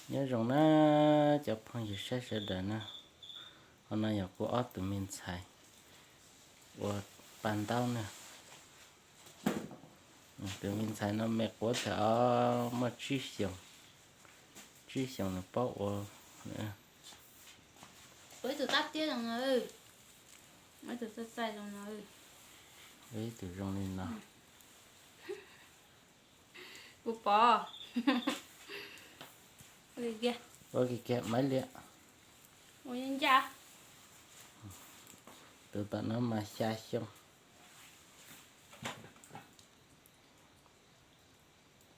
Nyob zoo na cov phooj ywg saib sawv daws na, hov no yog kuv ob tug me ntxhais ua pa ntaub na. Tus me ntxhais no me quav txham os, muaj tsib xyoos, tsib xyoos nws paub ua. Ua ib tug tab tiab zoo no, ua ib tug txaij txaij zoo no, ua ib tug zoo li no. Kuv pom. Ua kiag kiag Maiv Liam. Ua ncaj. Tus tom no mas xya xyoo.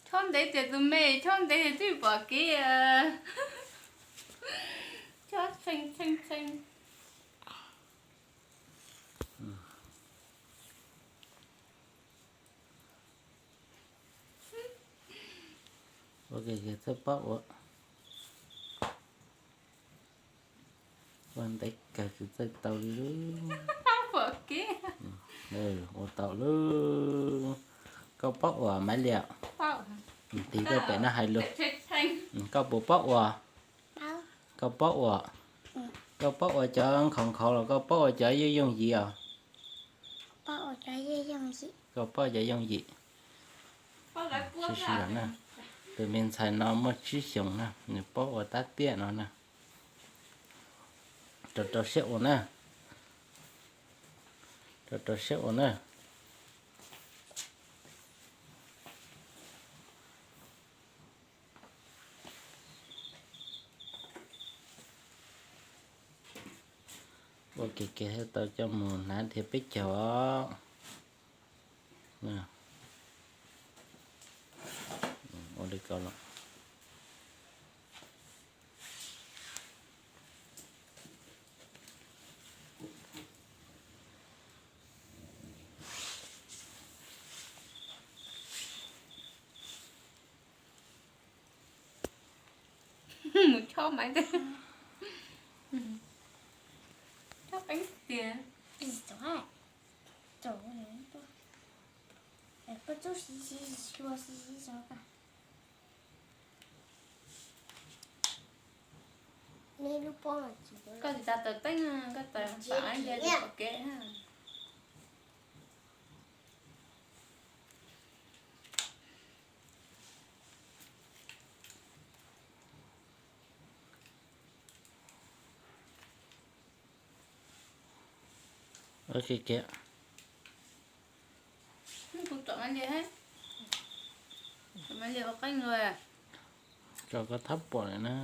Chob ntev tias tus me, chob ntev tias twb pom kev. Chob tshee tshee tshee. Ua kiag kiag txhob paub ua. Ua ntev kawg tsis txawj tau li. Ua tau lawm. Koj paub ua Maiv Liam? Tig rau pem no hais lus. Koj puas paub ua? Koj paub ua? Koj paub ua cov nkhaus nkhaus los koj paub ua cov yooj yooj yim os? Koj paub cov yooj yim. Sib sib zog na. Tus me ntxhais no muaj tsib xyoos na, nws paub ua tab tiaj no na. Rau rau siab ua na. Rau rau siab ua na. Ua kiag kiag tau coj mus hnav dhia peb caug os. Ua li ko los. Mus chob Maiv, chob qeeb tiag. Koj tsis tas taws teeb, koj taws pam ib pliag tsis pom kev. Kuv tsom Maiv Liam, tsom Maiv Liam ua qeej lawm. Tsom koj thab puam lawm na.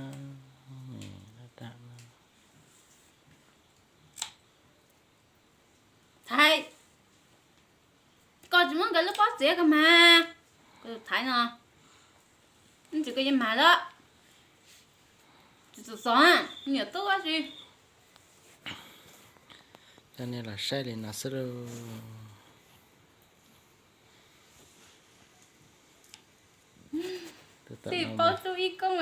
Thaiv, koj tsis muab nkawd lub pob txiav koj mas. Koj tus Thaiv no, ntsis koj yeej mag lawm. Tsis txom txom, me nyuam tub dab tsi. Coj nej los saib li no xwb lauj. Tij paub tub ib koob.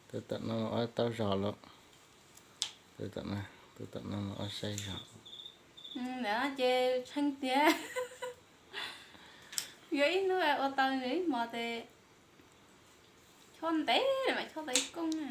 Tus tom no mas ua tau zog lawm. Tus tom no mas ua sai zog. Ces tshee tiag. Yuav ib hnub ua tau nws ib hmo tes chob ntev mas chob tau ib koob na.